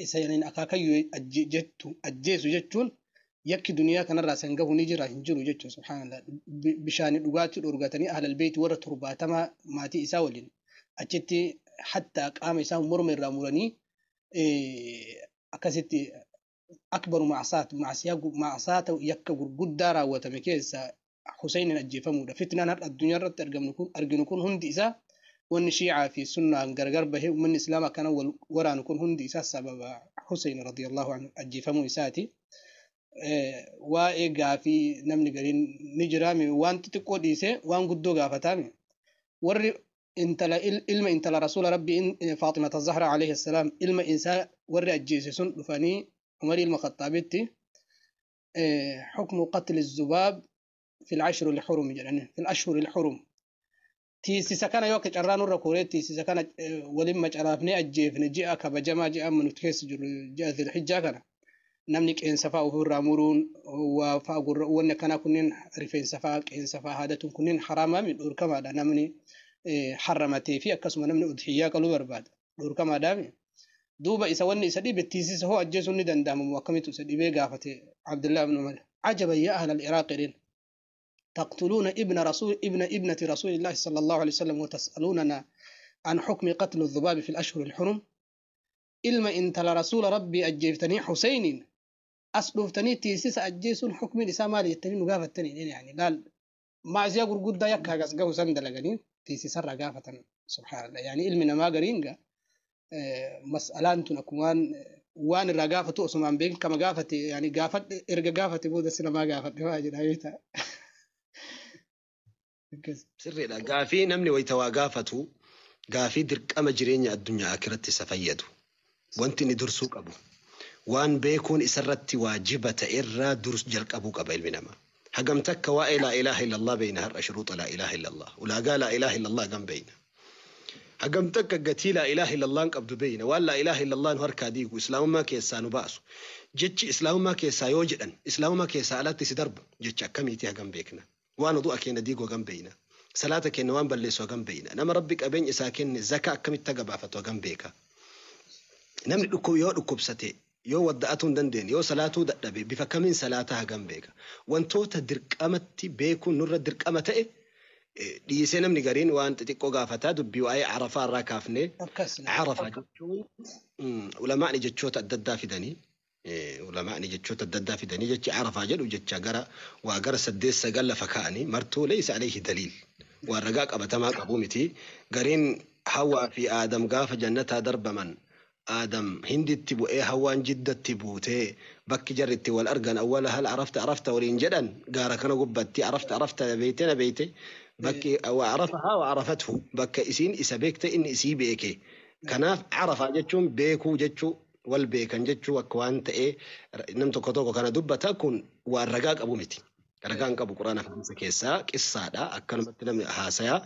Isa yaniin akaakayyuu jettu ajjeesu jechuun yakki duniyaa kanarraa san gahu ni jira hin jiru jechuun, subhaanallah. Bishaanii dhugaatii dhorgatanii ahlal beeyti warra 70 maatii isaa waliin achitti hattaa qaama isaa morma irraa muranii akkasitti akbaru macsaat macsiyaa macsaata yakka gurguddaa raawwatame keessa Huseinin ajjeefamuudha. Fitnaan har'a addunyaa irratti argamnu kun arginu kun hundi isaa, wanni shiicaa fi sunnaan gargar bahee uummanni islaamaa akkana wal waraanu kun hundi isaa sababa Husein radiyallahu anhu ajjeefamuu isaati. Waa'ee gaafii namni gariin ni jiraame waan xixiqqoo dhiisee waan guddoo gaafataame. Warri intala ilma intala rasuula rabbii Faaximata Zahra alayhi salaam ilma isaa warri ajjeese sun dhufanii Umar ilma Khaxaabitti حكم قتل الذباب في العشر الحرم jedhanii, في الأشهر الحرم, tiisisa kana yoo akka carraa nurra koree tiisisa kana waliin macaraafnee ajjeefne ji'a kabajamaa ji'a amma nuti keessa jirru ji'a Zilhijjaa kana, namni qeensa fa'aa ofirraa muruun waa fa'aa gurra wanni akkanaa kunneen rifeensa fa'aa qeensa fa'aa haadatuun kunneen haraamaami, dhorkamaadha. Namni harramatee fi akkasuma namni udhiyyaa qaluu barbaada dhorkamaadhaami. Duuba isa wanni isa dhibe tiisisa hoo ajjeesuun ni danda'ama moo akkamitti isa dhibee gaafate Abdullah ibn Umar. عجبا يا أهل العراق jedheen, تقتلون ابن رسول ابن ابنة رسول الله صلى الله عليه وسلم وتسألوننا عن حكم قتل الذباب في الأشهر الحرم. Ilma intala rasuula rabbii ajjeeftanii Huseiniin as dhuftanii tiisisa ajjeesuun hukmiin isaa maali jettanii nu gaafattanii? Yani laal, maasiyaa gurguddaa yakka hagas gahu san dalaganii tiisisarraa gaafatan, subhaanallah. Yani ilmi namaa gariin ga mas'alaan tun akkumaan waan irraa gaafatu osumaan beekin kama gaafate, yani gaafadhe erga gaafate booda si namaa gaafadhe waa jedha beektaa. Sirriidha. Gaafii namni wayita waa gaafatu gaafii dirqama jireenya addunyaa akiratti isa fayyadu. Wanti inni dursuu qabu. Waan beekuun isarratti waajiba ta'e irraa durs jalqabuu qaba ilmi namaa. Hagam takka waa'ee laa ilaaha illallah beeyna har'a? Shuruuxa laa ilaaha illallah. Ulaagaa laa ilaaha illallah hagam beeyna? Hagam takka gatii laa ilaaha illallah qabdu beeyna? Waan laa ilaaha illallah nu harkaa diigu, islaamummaa keessaa nu baasu. Jechi islaamummaa keessaa yoo jedhan islaamummaa keessaa alatti si darbu jecha akkamiiti hagam beekna? Waan wudu'a keenya diigu hagam beeyna? Salaata keenya waan balleessu hagam beeyna? Nama rabbi qabeenya isaa kenne zaka akkamitti gabaafatu hagam beeka? Namni yoo dhukkubsate, yoo wadda'atuu hin dandeenye, yoo salaatuu dadhabe bifa kamiin salaataa hagam beeka? Wantoota dirqamatti beekuun nurra dirqama ta'e dhiisee namni gariin waan xixiqqoo gaafataa. Dubbii waa'ee Arafaa irraa kaafnee, Arafaa jechuun ulamaa'ni jechoota adda addaa fidanii, ulamaa'ni jechoota adda addaa fidanii jechi Arafaa jedhu jecha gara waa gara saddeet sagal lafa kaa'anii martuu ليس عليه دليل, waan ragaa qabatamaa qabu miti. Gariin Hawaa fi Aadam gaafa jannataa darbaman Aadam Hinditti bu'ee Hawaan Jiddatti buutee bakki jarri itti wal argan awwala هل عرفت عرفت waliin jedhan gaara kana gubbatti عرفت عرفت beeyte na beeyte bakki وعرفها وعرفته bakka isiin isa beekte inni isii beeke. Kanaaf Arafaa jechuun beekuu jechuu, wal beekan jechuu akka waan ta'e nam tokko tokko kana dubbata. Kun waan ragaa qabu miti. Ragaan qabu quraana hadiisa keessaa qissaadha akkanumatti namni haasayaa.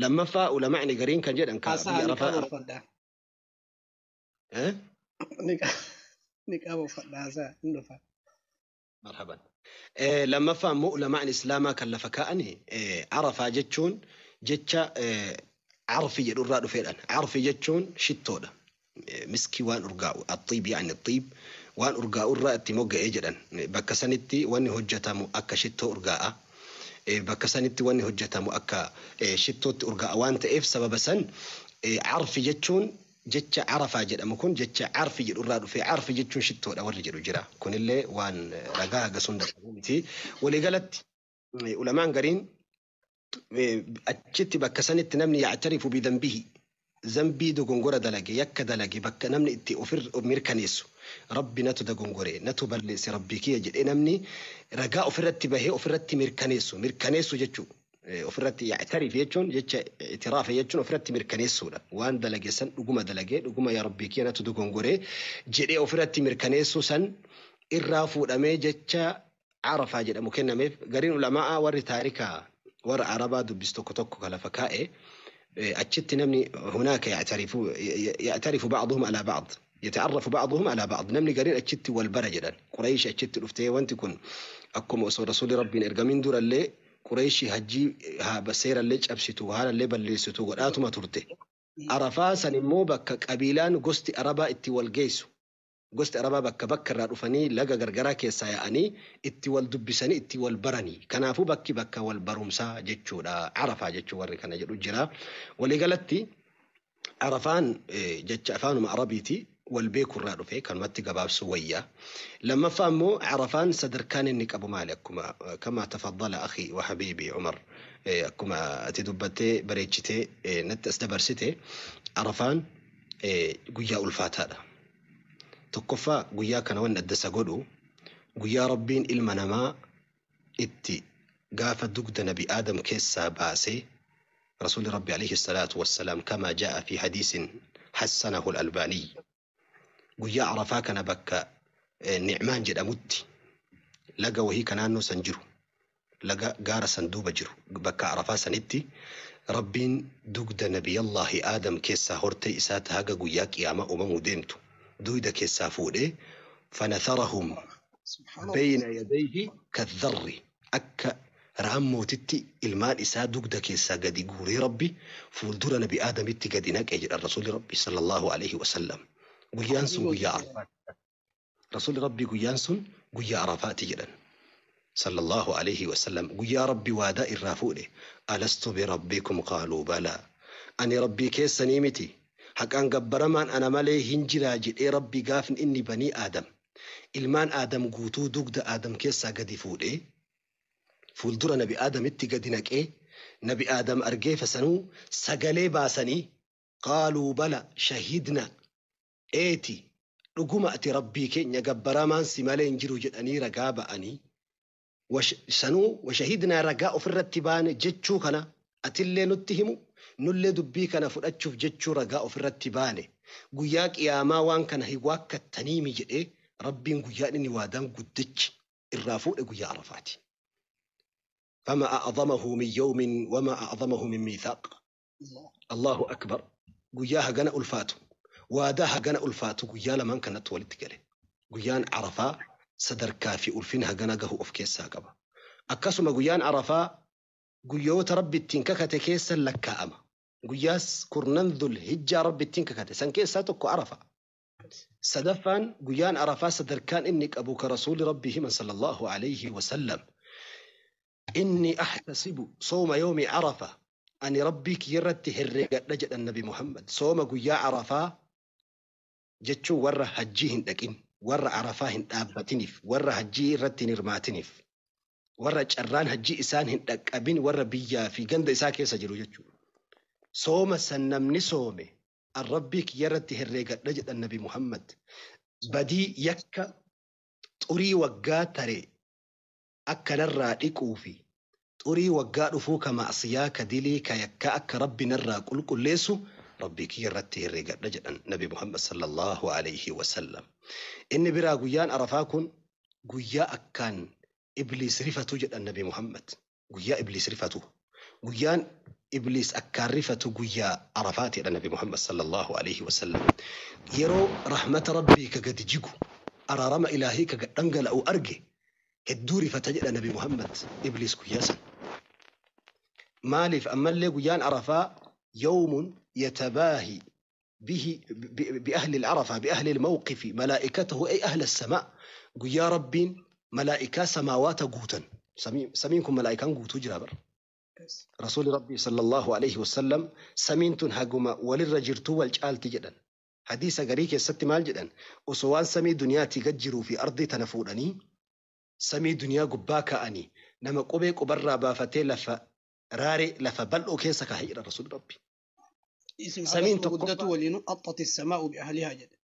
Lammaffaa ulamaa'ni gariin kan jedhan ka Haasaa biyya ni Arafaa qaba uffadhaa. Eh? Ni qaba uffadhaa haasaa hin dhufa. Marhaban. Lammaffaa immoo ulamaan islaamaa kan lafa kaa'ani Arafaa jechuun jecha arfi jedhurraa dhufeedhaan. Arfi jechuun shittoodha. Miskii waan urgaa'u, الطيب يعني الطيب, waan urgaa'u irraa itti mogga'ee jedhan. Bakka sanitti wanni hojjetamu akka shittoo urgaa'a. Bakka sanitti wanni hojjetamu akka shittootti urgaa'a waan ta'eef sababa san arfi jechuun jecha Arafaa jedhamu kun jecha arfi jedhu irraa dhufe, arfi jechuun shittoodha warri jedhu jira. Kunillee waan ragaa haga sun qabu miti. Waliigalatti ulamaan gariin achitti bakka sanitti namni يعترف بذنبه, zambii dogongora dalage, yakka dalage, bakka namni itti ofir mirkaneessu, rabbi natu dogongore, natu balleesse, rabbii kiyya jedhee namni ragaa ofirratti bahee ofirratti mirkaneessu jechuu. Ofirratti يعترف jechuun jecha اعتراف jechuun ofirratti mirkaneessuudha. Waan dalage san dhuguma dalage, dhuguma yaa rabbii kiyya natu dogongore jedhee ofirratti mirkaneessu san irraa fuudhamee jecha Arafaa jedhamu kennameef. Gariin ulamaa warri taarikaa warra Arabaa dubbisu tokko tokko kan lafa kaa'e achitti namni هناك يعترف يعترف بعضهم على بعض، يتعرف بعضهم على بعض, namni gariin achitti wal bara jedhan. Quraysh achitti dhuftee wanti kun akkuma osoo rasuulli rabbiin ergamin durallee Qurayshi hajjii seerallee cabsitu, haalallee balleessitu godhaatuma turte. Arafaa san immoo bakka qabiilaan gosti Arabaa itti wal geessu. Gosti Arabaa bakka bakka irraa dhufanii laga gargaraa keessaa yaa'anii itti wal dubbisanii itti wal baranii. Kanaafuu bakki bakka wal barumsaa jechuudha. Arafaa jechuu warri kana jedhu jira. Waliigalatti Arafaan jecha afaanuma Arabiiti wal beekurraa dhufe kanumatti gabaabsuu wayya. Lammaffaa immoo Arafaan sadarkaan inni qabu maali? Akkuma kama tafaddala akhi wa habiibi Umar, akkuma ati dubbattee bareechitee natti as dabarsite, Arafaan guyyaa ulfaataadha. Tokkoffaa, guyyaa kana wanni adda isa godhu guyyaa Rabbiin ilma namaa itti gaafa dugda Nabi Aadam keessaa baasee, Rasuulli Rabbi alayhi salaatu wassalaam, kama jaa'a fi hadiisin hassanahu al-Albaanii, guyyaa Arafaa kana bakka Nicmaan jedhamutti, laga wahii ka naannoo san jiru, laga gaara san duuba jiru, bakka Arafaa sanitti Rabbiin dugda Nabiyallaahi Aadam keessaa hortee isaa ta haga guyyaa qiyaamaa uumamuu deemtu dugda keessaa fuudhee, fanatharahum bayna yadayhi kadharri, akka raammootitti ilmaan isaa dugda keessaa gadi guuree Rabbi fuuldura Nabi Aadamitti gadi naqe jedhan Rasuulli Rabbi sallallahu alaihi wasallam. Guyyaan sun guyyaa Arafaati. Rasuulli Rabbi guyyaan sun guyyaa Arafaati jedhan. Sallallahu alaihi wasallam, guyyaa Rabbi waadaa irraa fuudhe, alastu birabbikum qaaluu balaa, ani Rabbii keessanii miti, haqaan gabbaramaan ana malee hin jiraa jedhee Rabbi gaafni inni banii Aadam, ilmaan Aadam guutuu dugda Aadam keessaa gadi fuudhee fuuldura Nabi Aadamitti gadi naqee, Nabi Aadam argee fasanuu sagalee baasanii, qaaluu bala shahidna, eeti dhuguma ati Rabbii keenya, gabbaramaan si malee hin jiru jedhanii ragaa ba'anii, sanuu washahidnaa, ragaa ofirratti baane jechuu kana, atillee nutti himu, nullee dubbii kana fudhachuuf jechuu ragaa ofirratti baane, guyyaa qiyaamaa waan kana hin waakkattaniimi jedhee Rabbiin guyyaan inni waadaan guddichi irraa fuudhe guyyaa Arafaati. فما أعظمه من يوم وما أعظمه من ميثاق. الله أكبر، guyyaa hagana ulfaatu, waadaa hagana ulfaatu guyyaa lamaan kanatti walitti gale. Guyyaan Arafaa sadarkaa fi ulfina hagana gahu of keessaa qaba. Akkasuma guyyaan Arafaa guyyoota Rabbi ittiin kakate keessa lakkaa'ama. Guyyaas kurnan Dhul Hijjaa Rabbi ittiin kakate san keessaa tokko Arafa. Sadaffaan, guyyaan Arafaa sadarkaan inni qabu ka Rasuulli Rabbi himan sallallahu alayhi wasallam, inni ahtasibu sooma yoomi Arafa, ani Rabbii kiyyarratti herreegadha jedhan Nabi Muhammad. Sooma guyyaa Arafaa jechuun warra hajjii hin dhaqin, warra Arafaa hin dhaabbatiniif, warra hajjii irratti hin hirmaatiniif, warra carraan hajjii isaan hin dhaqqabin, warra biyyaa fi ganda isaa keessa jiru jechuudha. Sooma san namni soome, an Rabbii kiyyarratti herreegadha jedhan Nabi Muhammad. Badii yakka xurii waggaa tare akka narraa dhiquu fi xurii waggaa dhufuu ka ma'asiyaa, ka dilii, ka yakkaa akka Rabbi narraa qulqulleessu Rabbii kiyya irratti herreegadha jedhan Nabi Muhammad sallallahu alayhi wasallam. Inni biraa, guyyaan Arafaa kun guyyaa akkaan Ibliis rifatu jedhan Nabi Muhammad. Guyyaa Ibliis rifatu. Guyyaan Ibliis akkaan rifatu guyyaa Arafaati jedhan Nabi Muhammad sallallahu alayhi wasallam. Yeroo rahmata Rabbii ka gadi jigu, araarama ilaahii ka gad dhangala'u arge, hedduu rifata jedha Nabi Muhammad Ibliis guyyaa san. Maaliif? Ammallee guyyaan Arafaa يوم يتباهي به بأهل العرفة، بأهل الموقف، ملائكته أي أهل السماء. Guyyaa Rabbiin malaa'ikaa samaawaata guutan, samiin kun malaa'ikaan guutuu jira bar. Rasuulli Rabbii sallallahu alaihi wasallam samiin tun haguma walirra jirtuu wal caalti jedhan. Hadiisa garii keessatti maal jedhan? Osoo waan samii duniyaatii gad jiruu fi ardii tana fuudhanii samii duniyaa gubbaa kaa'anii, nama qubee qubarraa baafatee lafa raaree, lafa bal'oo keessa kaa'ee jedhan Rasuulli Rabbii. Samiin tokkoffaa waliin axxati samaa'u bi'ahlihaa jedhe.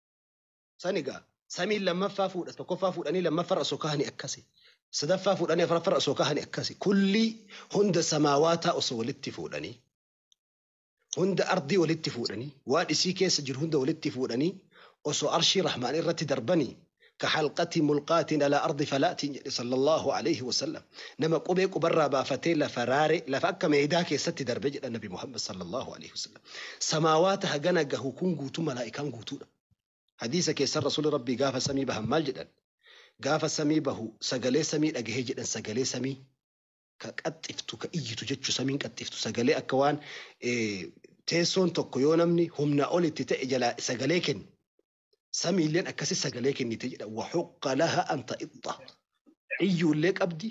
Sanigaa samiin lammaffaa fuudha, tokkoffaa fuudhanii lammaffaa osoo kaa'anii akkasi. Sadaffaa fuudhanii afuraffaa osoo kaa'anii akkasi. Kulli hunda samaawaataa osoo walitti fuudhanii, hunda ardii walitti fuudhanii, waan isii keessa jiru hunda walitti fuudhanii osoo arshii rahmaan irratti darbanii, ka halqati mulqaatiin alaa ardi falaatiin jedhe sallallahu alaihi wasallam, nama qubee qubarraa baafatee lafa raare, lafa akka meedaa keessatti darbe jedha Nabi Muhammad sallallahu alaihi wasallam. Samaawaata hagana gahu kun guutuu malaa'ikaan guutuudha. Hadiisa keessan Rasuulli Rabbii gaafa samii bahan maal jedhan? Gaafa samii bahu sagalee samii dhagahee jedhan, sagalee samii ka qaxxiftu, ka iyyitu jechuu, samiin qaxxiftu, sagalee akka waan teessoon tokko yoo namni humna olitti ta'e jalaa sagalee kennu. Samiilleen akkasi sagalee kennite jedha. Waxuqqa laha an ta'idda. Iyyuullee qabdi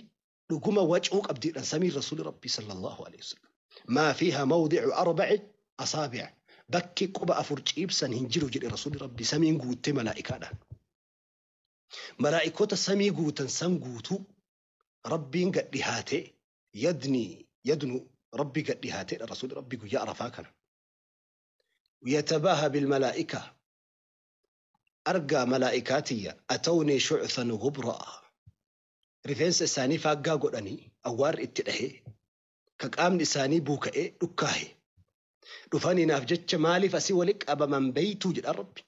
dhuguma wacuu qabdiidhaan samiin rasuuli rabbii sallallahu alaihi wasallam. Maa fiiha mawdicu arbaci asaabic. Bakki quba afur ciibsan hin jiru jedhe rasuuli rabbii samiin guuttee malaa'ikaadhaan. Malaa'ikoota samii guutan san guutuu rabbiin gad dhihaatee yadni yadnu rabbi gad dhihaateedha rasuuli rabbii guyyaa arafaa kana. Yatabaaha bilmalaa'ika argaa malaa'ikaatiyya atawnii shucthan gubraa. Rifeensa isaanii faaggaa godhanii awwaarri itti dhahee ka qaamni isaanii buuka'ee dhukkaahe. Dhufanii naaf jecha maaliif asii walitti qabaman beeytuu jedha rabbi.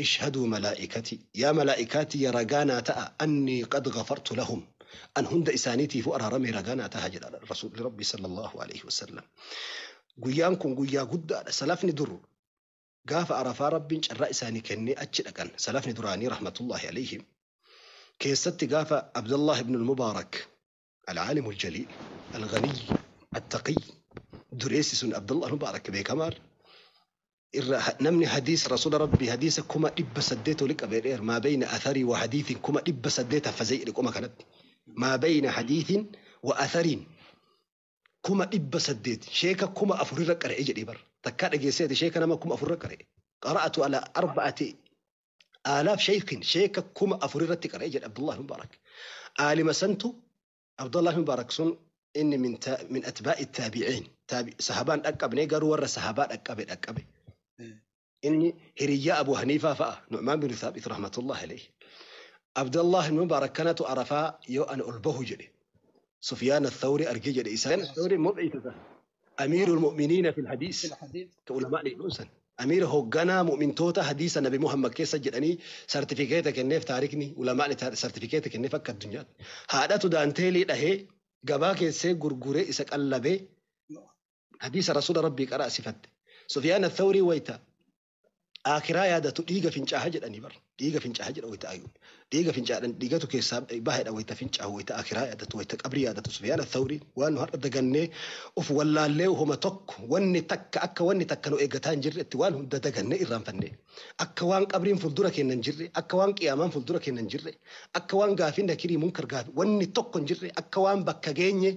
Ishhaduu malaa'ikatii yaa malaa'ikaatii ya ragaa naa ta'a annii qad ghafartu lahum an hunda isaaniitiifuu araaramee ragaa naa ta'a jedha rasuulli rabbi sallallahu alaihi wasallam. Guyyaan kun guyyaa guddaadha. Salafni dur gaafa arafaa rabbiin carraa isaanii kennee achi dhaqan salafni duraanii rahmatullahi alaihim keessatti gaafa Abdullah ibn al-Mubaarak العالم الجليل الغني التقي dureessi sun Abdullah Mubaarak beekamaan irra namni hadiisa rasuula rabbii hadiisa 800 oli qabee dheer maa bayna atharii wa hadiithin 800 haffazee jedhe qoma kanatti maa bayna hadiithin wa athariin 800 sheeka 4000 irra qara'e jedhee bar takkaa dhageesseeti sheeka nama 4000 irra qara'e qara'atu ala 4000 sheekin sheeka 4000 irratti qara'e jedhe Abdullah Mubaarak aalima santu Abdullah Mubaarak sun inni min atbaa'i taabi'iin sahabaan dhaqqabne garuu warra sahabaa dhaqqabe dhaqqabe inni hiriyyaa Abu Haniifaa fa'a Nu'maan bin Thaabit rahmatullahi alayhi Abdullah Mubaarak kanatu Arafaa yoo an ol bahu jedhe Sufyaan Athawri argee jedhe isaan Athawri mubciisa أمير المؤمنين في الحديث كعلماء الإنسان أمير هوجنا مؤمن توتا حديث النبي محمد كيس جدني سيرتيفيكيت كنيف تاريخني علماء سيرتيفيكيت كنيف akka addunyaatti haadhatu daanteelii dhahee gabaa keessee gurguree isa qallabee hadiisa rasuula rabbii qaraa sifatte. Sufyaan Athawrii wayita akiraa yaadatu dhiiga fincaaha jedhanii bar dhiiga fincaaha jedha wayita ayyuun dhiiga fincaadhan dhiigatu keessaa bahedha wayita fincaahu wayita akiraa yaadatu wayita qabrii yaadatu Sufyaan Athawrii waan nu har'a dagannee of wallaallee homa tokko wanni takka akka wanni takka nu eeggataa hin jirretti waan hunda dagannee irraanfannee akka waan qabriin fuuldura keenya hin jirre akka waan qiyaamaan fuuldura keenya hin jirre akka waan gaafiin nakirii munkar gaafii wanni tokko hin jirre akka waan bakka geenye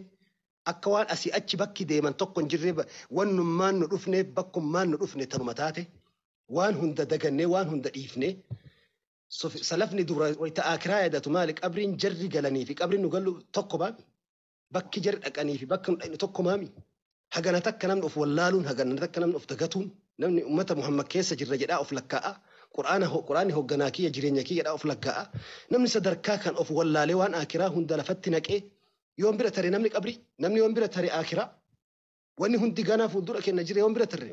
akka waan asii achi bakki deeman tokko hin jirre wannummaan nu dhufne bakkummaan nu dhufne tanuma taate waan hunda dagannee waan hunda dhiifne salafni dura wayita akiraa yaadatu maali qabriin jarri galanii fi qabriin nu gallu tokko maami bakki jarri dhaqanii fi bakka nu dhaqne tokko maami hagana takka namni of wallaaluun hagana takka namni of dagatuun namni ummata Muhammad keessa jirra jedhaa of lakkaa'a quraanni hoogganaa kiyya jireenya kiyya jedhaa of lakkaa'a namni sadarkaa kan of wallaalee waan akiraa hunda lafatti naqee yoon bira tare namni qabrii namni yoon bira tare akiraa wanni hundi ganaa fuuldura kenna jira yoon bira tare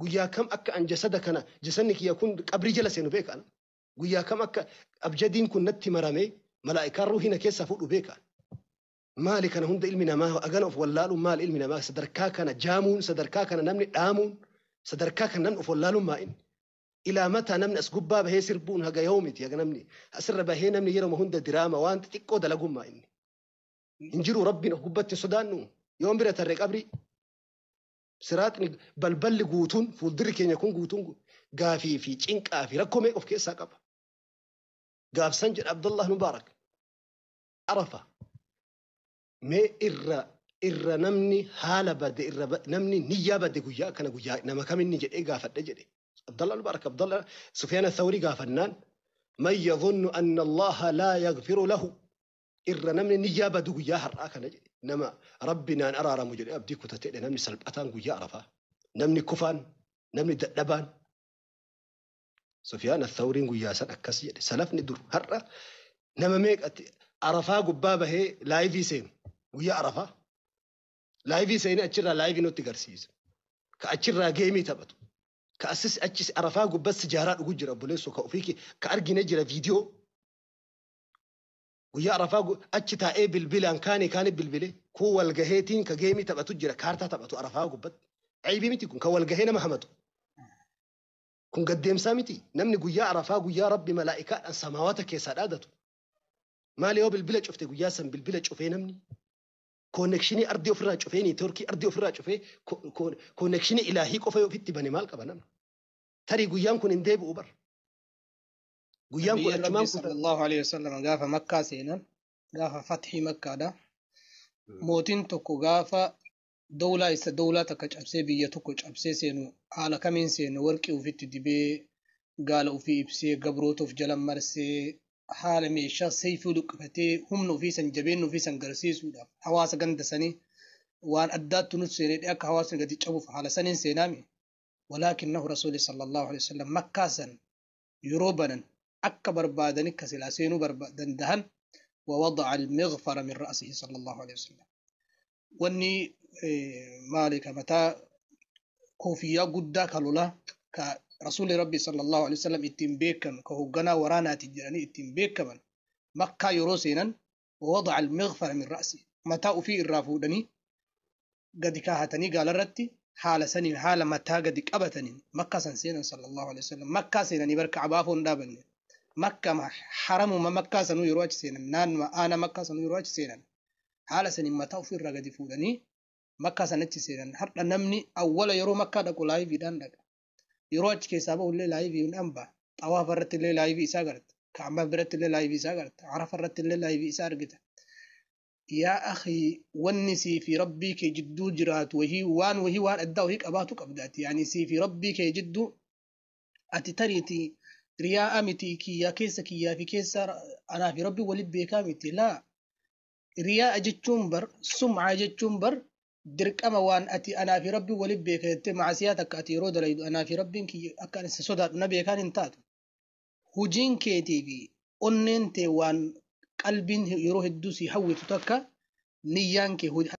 guyyaa kam akka an jasada kana jasanni kiyya kun qabrii jala seenu beeka guyyaa kam akka abjadiin kun natti maramee malaa'ikaan ruuhii na keessaa fuudhu beeka maali kana hunda ilmi namaa agana of wallaaluun maali ilmi namaa sadarkaa kana jaamuun sadarkaa kana namni dhaamuun sadarkaa kana namni of wallaaluun maa'in ilaa mataa namni as gubbaa bahee sirbuun haga yoomiti haga namni asirra bahee namni yeroo hunda diraama waan xixiqqoo dalaguun maa'inni hin jiru rabbiin of gubbatti hin sodaannu yoon bira tarree qabrii siraaxni balballi guutuun fuuldurri keenya kun guutuun gaafii fi cinqaa fi rakkoo meeqa of keessaa qaba. Gaafsan jedha Abdullah Mubaarak Arafa mee irra namni haala bade irra namni niyyaa bade guyyaa kana guyyaa nama kaminni jedhee gaafadhe jedhe Abdullah Mubaarak Abdullah Sufyaan Athawrii gaafannaan man yadhunnu anna Allaha laa yaghfiru lahu irra namni niyyaa badu guyyaa har'aa kana jedhe nama rabbi naan araaramu jedhee abdii kutateedha namni salphataan guyyaa arafaa namni kufaan namni dadhabaan Sufyaan Athawriin guyyaa san akkas jedhe salafni dur har'a nama meeqatti arafaa gubbaa bahee laayivii seenu guyyaa arafaa laayivii seenee achirraa laayivii nutti garsiisa ka achirraa geemii taphatu ka asis achis arafaa gubbaa sijaaraa dhugu jira obboleessoo ka ofii ka argine jira viidiyoo guyyaa arafaa achi taa'ee bilbilaan kaane kaane bilbilee kun walgaheetiin ka geemii taphatu jira kaartaa taphatu arafaa gubbatti aybii miti kun ka walgahee nama hamatu kun gaddeemsaa miti namni guyyaa arafaa guyyaa rabbi malaa'ikaadhaan samaawata keessaa dhaadatu maali yoo bilbila cufte guyyaa san bilbila cufee namni koonnekshinii ardii ofirraa cufee neetworkii ardii ofirraa cufee koonnekshinii ilaahii qofa yoo ofitti bane maal qaba namni tarii guyyaan kun hin deebi'u bar Guyyaan kun Nabiyyiin achumaan Rabbii sallallahu alaihi wasallam gaafa Makkaa seenan, gaafa fathii Makkaadha. Mootiin tokko gaafa dawlaa isa dawlaa takka cabsee biyya tokko cabsee seenu haala kamiin seenu warqii ofitti dibee gaala ofii ibsee gabroota of jala marsee haala meeshaa seeyfii luqqifatee humna ofii san jabeenya ofii san garsiisuudhaaf hawaasa ganda sanii waan addaatti nuti seenee akka hawaasni gadi cabuuf haala saniin seenaami. Walaakinnahu rasuuli sallallahu alaihi wasallam Makkaa san yeroo banan akka barbaadani akka silaa seenuu danda'an ووضع المغفر من رأسه صلى الله عليه وسلم. Wanni maalika mataa koofiyyaa guddaa ka lolaa ka rasuulli rabbi sallallahu alaihi wasallam ittiin beekamu ka hoogganaa waraanaati jedhanii ittiin beekaman Makkaa yeroo seenan ووضع المغفر من رأسه mataa ofii irraa fuudhanii gadi kaahatanii gaalarratti haala saniin haala mataa gadi qabataniin Makkaa san seenan sallallahu alaihi wasallam. Makkaa seenanii bar Ka'abaa foon dhaabanne Makka haramuma Makkaa sanuu yeroo achi seenan naannuma aanaa Makkaa sanuu yeroo achi seenan haala saniin mataa ofii irraa gadi fuudhanii Makkaa san achi seenan. Har'a namni awwala yeroo Makkaa dhaqu liveiidhaan dhaqa. Yeroo achi keessaa bahu illee liveiidhaan ba'a. Xawaafa irratti illee live isaa garta. Ka'abaa biratti illee live isaa garta. Arafa irratti illee live isaa argita. Yaa akhi, wanni sii fi rabbii kee jidduu jiraatu wahii waan wahii waan addaa wahii qabaatu qabdaati. Yaani sii fi rabbii kee jidduu ati tariitii riyaa'a miti, kiyyaa keessa kiyyaa fi keessa anaa fi rabbii waliin beekaa miti. Laa, riyaa'a jechuun bar sum'aa jechuun bar dirqama waan ati anaa fi rabbii waliin beeka jettee maasiyaa takka ati yeroo dalaydu anaa fi rabbiin kiyya akka ani si sodaadhu na beekaan hin taatu. Hujiin keetii fi onneen tee waan qalbiin yeroo hedduu si hawwitu takka niyyaan kee.